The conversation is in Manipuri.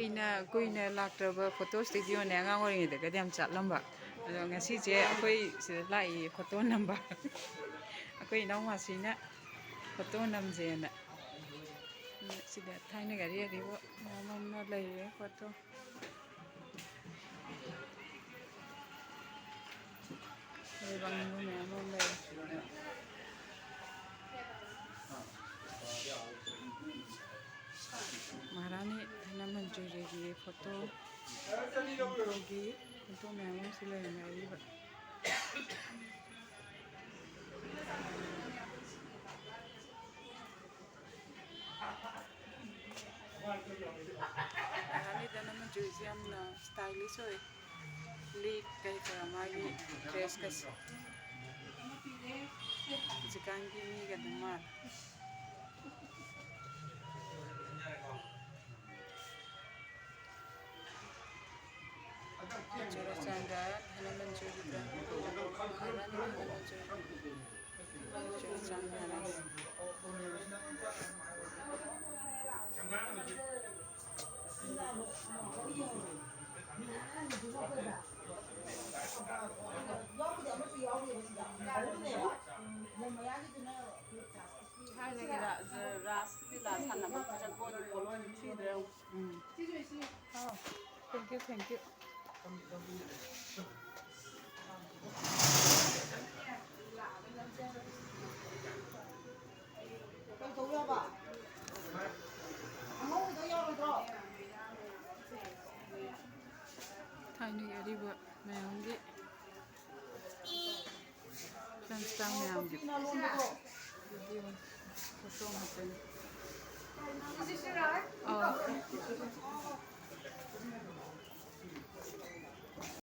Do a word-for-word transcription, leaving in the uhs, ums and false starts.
ꯑꯩꯅ ꯀꯨꯏꯅ ꯂꯥꯛꯇ꯭ꯔꯕ ꯐꯣꯇꯣ ꯁ꯭ꯇꯨꯗꯤꯑꯣꯅꯦ, ꯑꯉꯥꯡ ꯑꯣꯏꯔꯤꯉꯩꯗꯒꯗꯤ ꯌꯥꯝ ꯆꯠꯂꯝꯕ꯫ ꯑꯗꯣ ꯉꯁꯤꯁꯦ ꯑꯩꯈꯣꯏ ꯁꯤꯗ ꯂꯥꯛꯏ ꯐꯣꯇꯣ ꯅꯝꯕ꯫ ꯑꯩꯈꯣꯏ ꯏꯅꯥꯎꯃꯁꯤꯅ ꯐꯣꯇꯣ ꯅꯝꯁꯦꯅ꯫ ꯁꯤꯗ ꯊꯥꯏꯅꯒꯤ ꯑꯔꯤ ꯑꯔꯤꯕ ꯃꯌꯥꯝ ꯑꯃ ꯂꯩꯔꯦ ꯐꯣꯇꯣ꯫ ꯂꯩꯕꯝꯗꯣ ꯃꯌꯥꯝ ꯑꯃ ꯂꯩ꯫ ꯃꯍꯥꯔꯥꯅꯤ ꯙꯅꯃꯟꯖꯨꯔꯤꯒꯤ ꯐꯣꯇꯣ, ꯐꯣꯇꯣꯒꯤ ꯐꯣꯇꯣ ꯃꯌꯥꯝ ꯑꯃꯁꯨ ꯂꯩꯔꯝꯃꯦ ꯑꯔꯤꯕ꯫ ꯃꯍꯥꯔꯥꯅꯤ ꯙꯅꯃꯟꯖꯨꯔꯤꯁꯦ ꯌꯥꯝꯅ stylish ꯑꯣꯏ꯫ ꯂꯤꯛ ꯀꯩ ꯀꯔꯥ ꯃꯥꯒꯤ dressꯀꯁꯦ꯫ ꯍꯧꯖꯤꯛꯀꯥꯟꯒꯤ ꯃꯤꯒ ꯑꯗꯨꯝ ꯃꯥꯜꯂꯦ꯫ ꯆꯨꯔꯆꯥꯟꯗ ꯙꯅꯃꯟꯖꯨꯔꯤꯗ, ꯙꯅꯃꯟꯖꯨꯔꯤ, ꯆꯨꯔꯆꯥꯟꯗ꯫ ꯊꯥꯏꯅꯒꯤ ꯔꯥ-, ꯔꯥꯁ ꯂꯤꯂꯥ ꯁꯥꯟꯅꯕ ꯖꯒꯣꯏ ꯄꯣꯠꯂꯣꯏ ꯊꯤꯗ꯭ꯔꯦ꯫ ꯎꯝ꯫ ꯑꯥ, thank you, thank you꯫ ꯊꯥꯏꯅꯒꯤ ꯑꯔꯤꯕ ꯃꯌꯥꯝꯒꯤ ꯐꯤꯂꯝ ꯁ꯭ꯇꯥꯔ ꯃꯌꯥꯝꯒꯤ ꯚꯤꯗꯤꯑꯣ ꯐꯣꯇꯣ ꯉꯥꯛꯇꯅꯤ꯫ ꯑꯧ,